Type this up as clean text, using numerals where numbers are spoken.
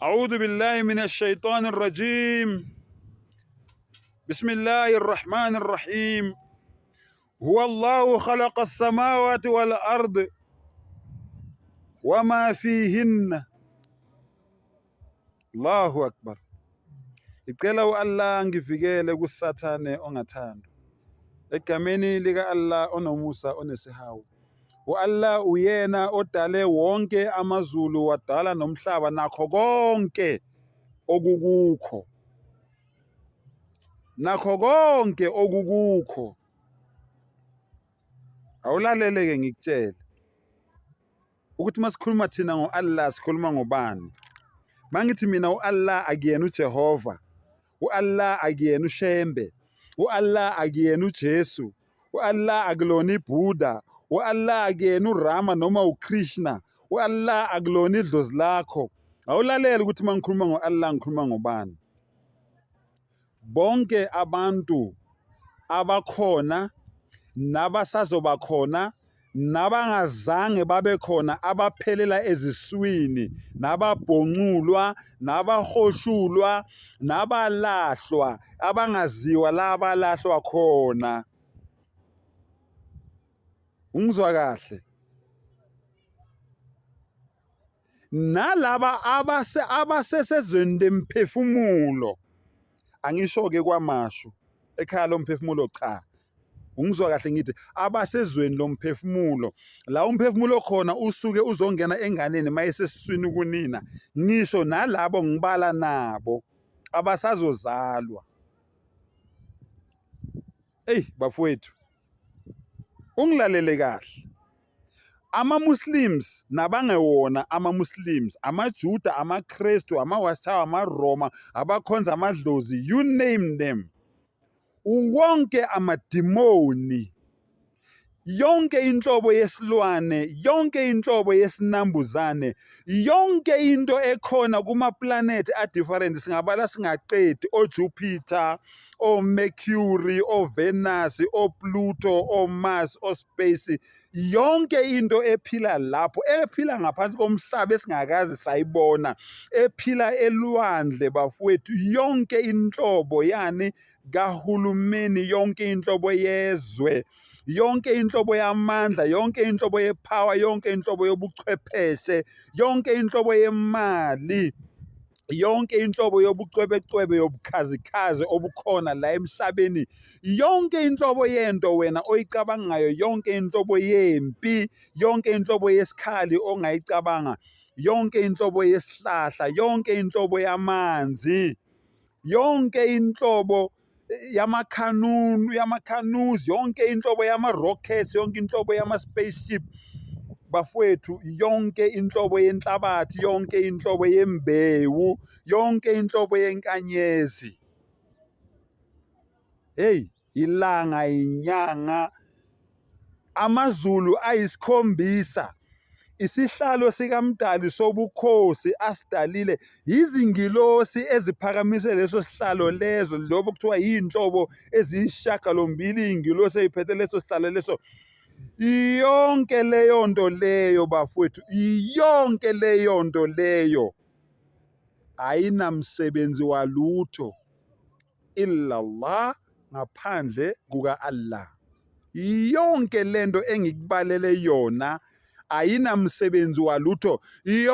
أعوذ بالله من الشيطان الرجيم بسم الله الرحمن الرحيم هو الله خلق السماوات والأرض وما فيهن Allahu Akbar. Ngicela u-Allah angivikele kuSathane ongathandwa. Egameni lika-Allah onomusa onesihawu. U-Allah uyena odale wonke amazulu wadala nomhlaba nakho konke okukukho. Nakho konke okukukho. Awulalele-ke ngikutshele ukuthi masikhuluma thina ngo-Allah sikhuluma ngobani. Mangithi mina u-Allah akuyena uJehova, u-Allah akuyena uShembe, u-Allah akuyena uJesu, u-Allah akulona iBuddha, u-Allah akuyena uRama noma uKrishna, u-Allah akulona idlozi lakho. Awulalele ukuthi uma ngikhuluma ngo-Allah ngikhuluma ngobani. Bonke abantu abakhona nabasazoba khona nabangazange babe khona abaphelela eziswini nababhonculwa nabahoshulwa nabalahlwa abangaziwa la balahlwa khona. Ungizwa kahle? Nalaba abase abasesezweni lemphefumulo, angisho-ke kwaMashu ekhaya lomphefumulo, cha, ungizwa kahle ngithi abasezweni lomphefumulo, la umphefumulo khona usuke uzongena enganeni mayesesiswini kunina, ngisho nalabo ngibala nabo abasazozalwa. Eyi bafowethu, ungilalele kahle. AmaMuslims nabangewona amaMuslims, amaJuda, amaKrestu, amaWatchtower, amaRoma, abakhonza amadlozi, you name them. Wonke amadimoni, yonke inhlobo yesilwane, yonke inhlobo yesinambuzane, yonke into ekhona kuma-planet a-different, singabala singaqedi, o-Jupiter, o-Mercury, o-Venus, o-Pluto, o-Mars, o-Space, yonke into ephila lapho, ephila ngaphansi komhlaba esingakaze sayibona, ephila elwandle bafowethu, yonke inhlobo yani kahulumeni, yonke inhlobo yezwe, yonke inhlobo yamandla, yonke inhlobo yepower, yonke inhlobo yobuchwepheshe, yonke inhlobo yemali, yonke inhlobo yobucwebecwebe yobukhazikhazi obukhona la emhlabeni, yonke inhlobo yento wena oyicabangayo, yonke inhlobo yempi, yonke inhlobo yesikhali ongayicabanga, yonke inhlobo yesihlahla, yonke inhlobo yamanzi, yonke inhlobo yamakhanunu, yamakhanuzi, yonke inhlobo yama-rockets, yonke inhlobo yama-spaceship, bafowethu, yonke inhlobo yenhlabathi, yonke inhlobo yembewu, yonke inhlobo yenkanyezi. Hey, ilanga, inyanga, amazulu ayisikhombisa, isihlalo sikaMdali sobukhosi asidalile, yizingilosi eziphakamise leso sihlalo lezo, lobo kuthiwa yiy'nhlobo eziyisishiyagalombili iy'ngilosi ey'phethe leso sihlalo leso. Yonke leyo nto leyo bafowethu, yonke leyo nto leyo ayinamsebenzi walutho illa Allah, ngaphandle kuka Allah. Yonke lento engikubalele yona ayinamsebenzi walutho. Yonke